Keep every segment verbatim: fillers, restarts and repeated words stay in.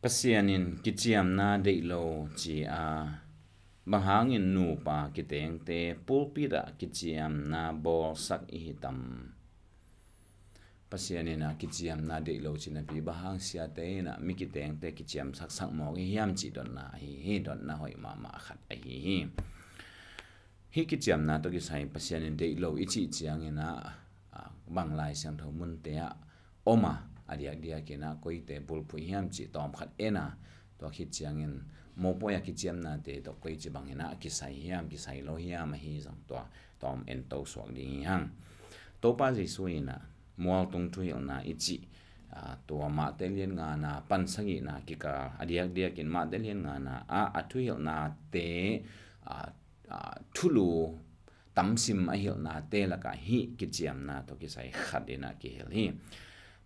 Pasian in kiciamna deih lo ci a, bang hangin nupa kitengte pulpit ah kiciamna bawlsak i hi tam? Pasian in a kiciamna deih lo ci napi bang hang siate in a mi kitengte kiciamsaksak mawk i hiam cih dotna ahi hi. Dotna hoih mahmah khat ahi hi. Hih kiciamna tawh kisai Pasian in deih lo i cih ciangin a, a, bang Lai Siangtho munte ah om a, a diakdiakin a koite bulphuh hiam cih tawm khat en a, tua khit ciangin mopawi a kiciamnate tawh koici bangin a kisai hiam, kisai lo hiam ahi zong tua tawm en to suak ding hi hang. Topa Jesuh in a mualtung thuhilhna i cih, a, tua Mate lian ngana pan sagihna kikal a diakdiakin Mate lian ngana ah a thuhilhnate, a, a, thulu tamsim a hilhnate lakah hih kiciamna tawh kisai khat in a kihilh hi.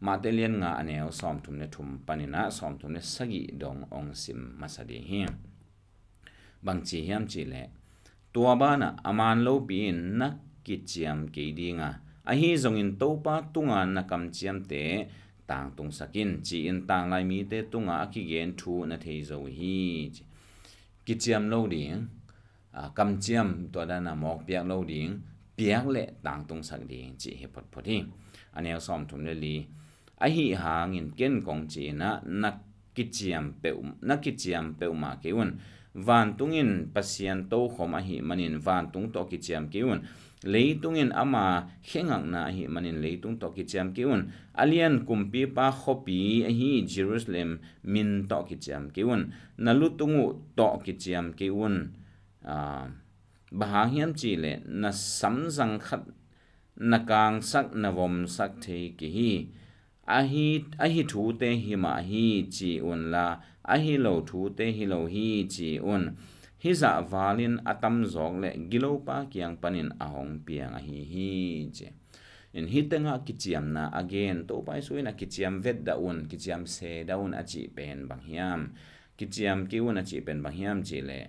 Mate lian nga a neu sawmthum le thum panin a sawmthum le sagih dong ong sim masa ding hi. Bang ci hiam cih leh, tua banah a man lopi in na kiciam kei ding a, ahi zongin Topa tunga na kamciamte tangtungsak in, ci-in tanglai mite tunga a kigen thu na thei zo hi, ci. Kiciam lo ding, a, kamciam tua dana mawk piak lo ding, piak le tangtungsak ding cih hi photphot hi. A neu sawmthum le li, ahi hangin ken kong ci-in a na kiciam peuh, na kiciam peuhmah kei un. Vantung in Pasian tokhom ahi manin vantung tawh kiciam kei un. Leitung in ama khengakna ahi manin leitung tawh kiciam kei un. A lian kumpipa khuapi ahi Jerusalem min tawh kiciam kei un. Na lutung uh tawh kiciam kei un. A, bang hang hiam cih leh na samzang khat na kangsak na vomsak thei kei hi. Ahi, ahi thute hi mah hi ci un la, ahi lo thute hi lo hi ci un. Hih zah valin a tamzawk le gilopa kiang panin a hong piang ahi hi, ci. In hih tengah kiciamna a gen, Topa Jesuh in a kiciam vetdah un, kiciam sedah un a cih pen bang hiam? Kiciam kei un a cih pen bang hiam cih leh,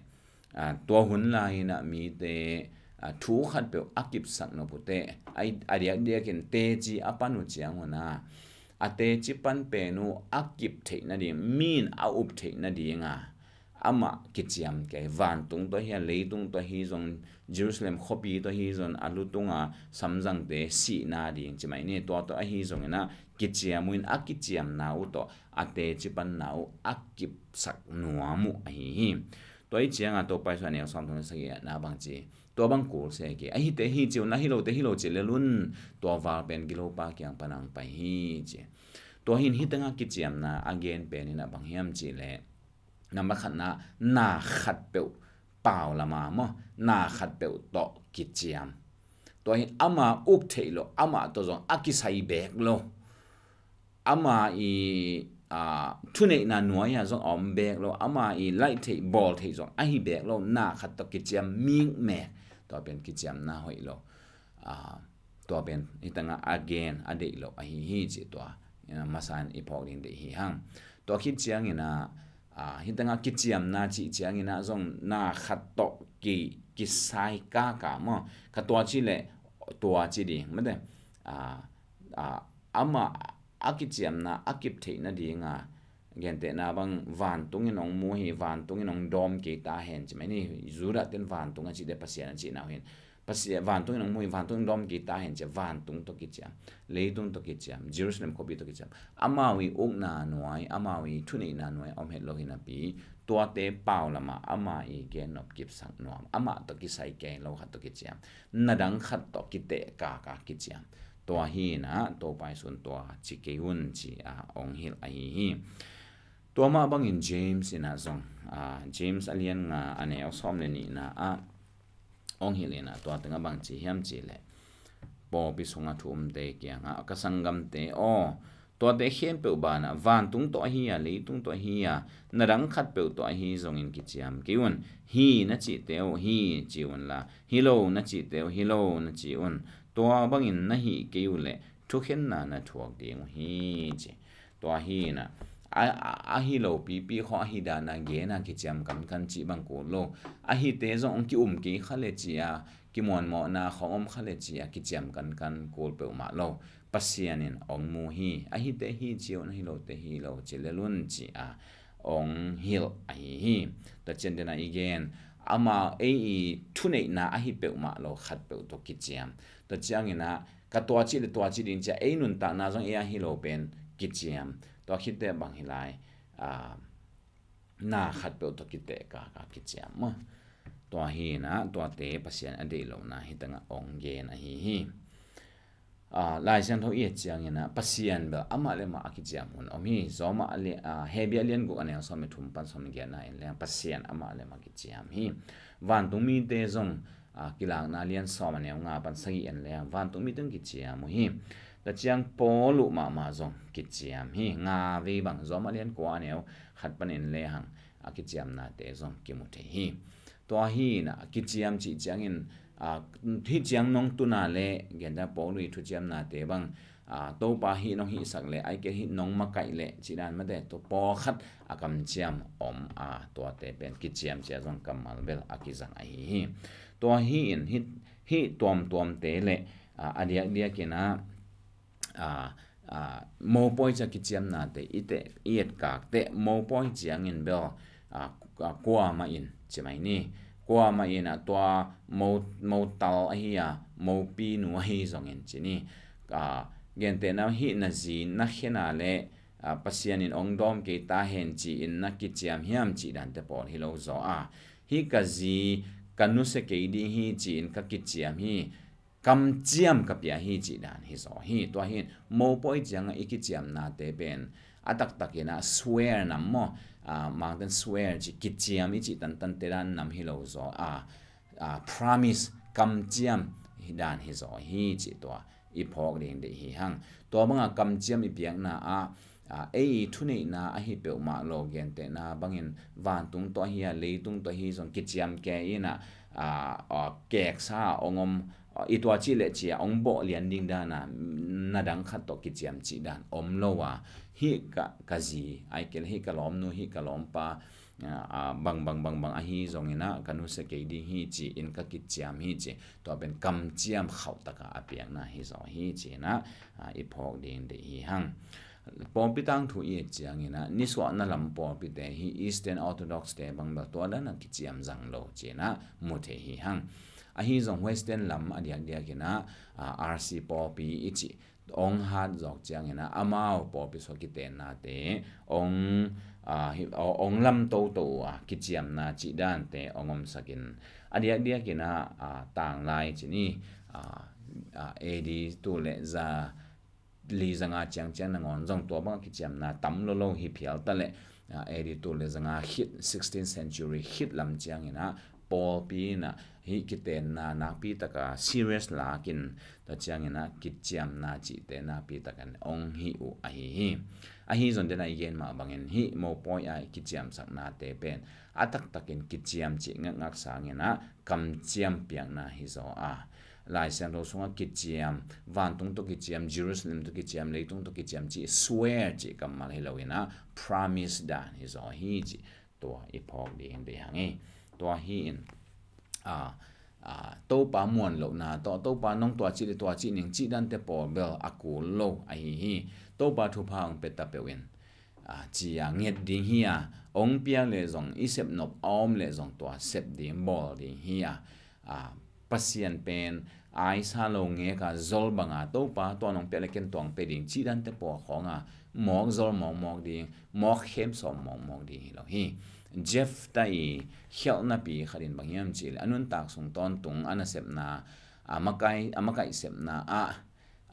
a, tua hun lai-in a mite, a, thu khatpeuh a kipsak nop uh teh, a, a diakdiakin teci a pan uh ciang un a, a teci pan pen uh a kip theih nading, mi in a up theih nading a, amah kiciam kei, vantung tawh hi a, leitung tawh hi zong, Jerusalem khuapi tawh hi zong, a lutung a samzangte sihna ding ci mai ni. Tua tawh ahi zongin a kiciam uh in a kiciamna uh tawh a teci panna uh a kipsak nuam uh ahi hi. Tua i cianga Topa Jesuh a neu sawmthum le sagih ah na bang ci, tua bang kul se kei, ahi te hi ci un la, hi lo te hi lo ci lel un, tua val pen gilopa kiang pan ang pai hi, ci. Tua hi in hih tengah kiciamna a gen pen in a bang hiam cih leh, nambat khatna, na khatpeuh pau lama maw, na khatpeuh tawh kiciam. Tua hi in ama up theih loh, amah tawh zong a kisai beek lo. Ama i, a, thuneihna nuai-ah zong a om beek lo, ama i laih theih, bawl theih zong ahi beek lo, na khat tawh kiciam mikmek. Tua pen kiciamna hoih lo. A, tua pen hih tengah a gen a deih loh ahi hi, ci tua, a, masa in i phawk ding deih hi hang. Tua khit ciangin a, a, hih tengah kiciamna cih ciangin a zong na khat tawh ki, kisai kaka maw. Kha tua ci leh tua ci ding, mate. A, a, amah a kiciamna a kip theih nadinga, gentehna bang, vantung in hong mu hi, vantung in hong dawm kei ta hen ci mai ni. Judah ten vantung a cih teh Pasian a cihna uh hi in. Pasian, vantung in hong mu hi, vantung in hong dawm kei ta hen ci, vantung tawh kiciam, leitung tawh kiciam, Jerusalem khuapi tawh kiciam. Amau i ukna nuai, amau i thuneihna nuai om het lo hi napi, tuate pau lama ama i gen nop kipsak nuam, amah tawh kisai kei lo khat tawh kiciam, na dang khat tawh kiteh kaka kiciam. Tua hi in a, Topa Jesuh in tua ci kei un ci a hong hilh ahi hi. Tua mah bangin James in a zong, a, James a lian nga a neu sawm le nihna ah hong hilh in a, tua tengah bang ci hiam cih leh, pawlpi sungah thu umte kiangah, ka sanggamte aw, tuate khempeuh banah vantung tawh ahi a, leitung tawh ahi a, na dang khatpeuh tawh ahi zongin kiciam kei un. Hi na cihte uh hi ci un la, hi lo na cihte uh hi lo na ci un. Tua bangin na hih kei uh leh thukhenna na thuak ding uh hi, ci. Tua hi in a, a, a, ahi lo pipi khawng ahi dana gena kiciam kankan cih bang kul lo. Ahite zong hong ki-um kei kha le ci a, kimuanmawhna khawng om kha le ci a, kiciam kankan kul peuhmah lo. Pasian in hong mu hi, ahite hi ci un, ahi lote hi lo ci lel un ci a, ong hilh ahi hi. Tua ciang dena i gen, ama ei i thuneihna ahi peuhmah lo khat peuh tawh kiciam. Tua ciangin ah ka tua cih le tua cih ding cia ei nuntakna zong ei ahi lo pen kiciam. Tua khit teh bang hi lai, ah, na khat peuh tawh kiteh ka, ka kiciam maw. Tua hi na, tuate Pasian a deih lohna hi tangah ong gen ahi hi. Ah, Lai Siangtho i et ciangin ah Pasian bel amah le mah a kiciam hun om hi. Rom a li-, ah, Hebru a lian guk a neu sawm le thum pan sawm le giatna en leng Pasian amah le mah kiciam hi. Vantung mite zong, ah, Kilakna lian sawm a neu nga pan sagih en leng vantung mite zong kiciam uh hi. Tua ciang Paul uh mahmah zong kiciam hi. Nga vei bang Rom a lian kua a neu khat pan en lehang a kiciamnate zong kimu thei hi. Tua hi na, kiciam cih ciangin, ah, hih ciang nong tuna le, genta Paul uh i thuciamnate bang, ah, Topa hih nong hihsak le, ai ke hih nong makaih le, cih dan mate, tua pawlkhat a kamciam om, ah, tuate pen kiciam cia zong kammal bel a kizang ahi hi. Tua hi in, hih, hih tuamtuamte le, ah, a diakdiakin ah, ah, ah, mopawi cia kiciamnate i teh, i etkak teh, mopawi ciangin bel, ah, ah, kuamah in, ci mai ni. Kuamah in ah tua mo, motal ahi a, mopinu ahi zongin ci ni. Ah, gentehna hih na zi, na khena le, ah, Pasian in ong dawm kei ta hen ci-in na kiciam hiam cih dante pawl hi lo zaw a. Hih ka zi, ka nusia kei ding hi ci-in ka kiciam hi. Kamciam ka pia hi cih dan hi zaw hi. Tua hi in mopawi ciangah i kiciamnate pen a taktakin ah swear nam maw, ah, Mangten swear ci kiciam i cih tantante dan nam hi lo zaw a, ah, promise kamciam hi dan hi zaw hi cih tua i phawk ding deih hi hang. Tua banga kamciam i piakna ah, ah, ei i thuneihna ahi peuhmah lo gentehna bangin vantung tawh ahi a, leitung tawh ahi zong kiciam ke in ah, ah, ah, keksa a ong om, ah, i tua cih le cia ong bawh lian ding dana na dang khat tawh kiciam cih dan om lo a, hih ka, ka zi, ai ke le hih ka lawmnu, hih ka lawmpa, ah, ah, bang, bang, bang, bang ahi zongin ah ka nusia kei ding hi ci-in ka kiciam hi ci. Tua pen kamciam khauh taka a piakna hi zaw hi ci-in ah, ah, i phawk ding deih hi hang. Pawlpi tangthu i et ciangin ah, nisuahna lam pawlpite hi Eastern Orthodox te bang bel tua dana kiciam zang lo ci-in ah mu thei hi hang. Ahi zong Western lam a diakdiakin ah, ah, R C pawlpi i cih ong hat zawk ciangin ah amau pawlpi sua kitennate ong, ah, hi, ong lam toto uh a kiciamna cih dante ong omsakin a diakdiakin ah, ah, tanglai ci ni, ah, ah, A D tul le za li zanga ciangciang nangawn zong tua banga kiciamna tam lolo hi phial ta le, ah, A D tul le zanga khit, sixteenth century khit lam ciangin ah pawlpi in ah hih kitenna nakpi taka serious lakin tua ciangin ah kiciamna cihte nakpi takin ong hih uh ahi hi. Ahi zong dena i gen mah bangin hih mopawi a i kiciamsaknate pen a taktakin kiciam cih ngakngak sangin ah kamciam piakna hi zaw a. Lai Siangtho sungah kiciam, vantung tawh kiciam, Jerusalem tawh kiciam, leitung tawh kiciam cih swear cih kammal hi lo in ah promise dan hi zaw hi cih tua i phawk ding deih hang hi. Tua hi in, ah, ah, Topa muan lohna tawh, Topa nong tua cih le tua cih ning cih dante pawl bel a kul lo ahi hi. Topa thupha hong pia ta peuh in, ah, ci a nget ding hi a, hong piak le zong i sep nop a om le zong tua sep ding bawl ding hi a, ah, Pasian pen aisa lo ngeka zol banga Topa tua nong piak le ken tuang pe ding cih dante pawl khawnga mawk zol mawkmawk ding, mawk khem sawm mawkmawk ding hi lo hi. Jephthah i khialhnapi khatin bang hiam cih le a nuntak sung tawntung a nasepna, a makai, a makaih sepna ah,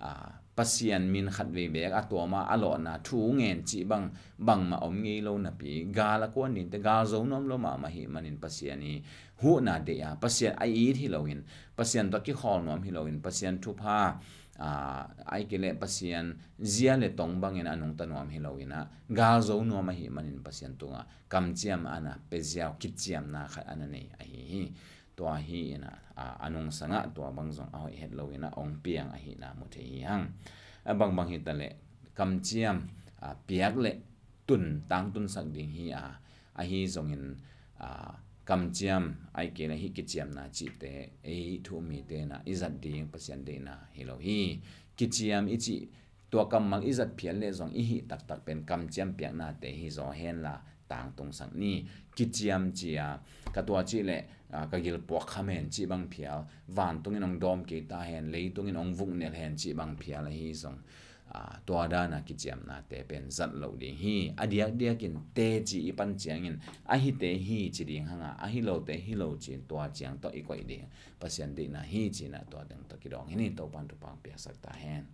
ah, Pasian min khatvei beek a tuama a lawhna thu ngen cih bang bangmah om ngei lo napi gal a kuan dingte gal zo nuam lo mahmah hi manin Pasian i huhna deih a, Pasian a it hi loin, Pasian tawh kikhawl nuam hi loin, Pasian thupha, ah, ai ke le Pasian zia le tong bangin a nungta nuam hi loin ah gal zo nuam ahi manin Pasian tungah kamciam a na pia ziau kiciamna khat a na nei ahi hi. Tua hi in ah, a, a nungsangah tua bang zong a hoih het lo in ah ong piang ahihna mu thei hi hang. A bangbang hi ta le kamciam, a, piak le tun tangtunsak ding hi a, ahi zongin, a, kamciam ai ke le hih kiciamna cihte ei thu mite na i zat ding Pasian deihna hi lo hi. Kiciam i cih tua kammal i zat phial le zong i hih taktak pen kamciam piaknate hi zaw henla tangtungsak ni. Kiciam cia, ka tua cih leh, ah, ka gil puak kham hen cih bang phial, vantungin hong dawm kei ta hen, leitungin hong vuknel hen cih bang phial ahi zong, ah, tua dana kiciamnate pen zat lo ding hi. A diakdiakin teci i pan ciangin, a hite hi ci ding hanga, a hi lote hi lo ci-in tua ciang tawh i koih ding. Pasian deihna hi cina tua teng tawh kidawng hi ni. Topan thupha piaksak ta hen.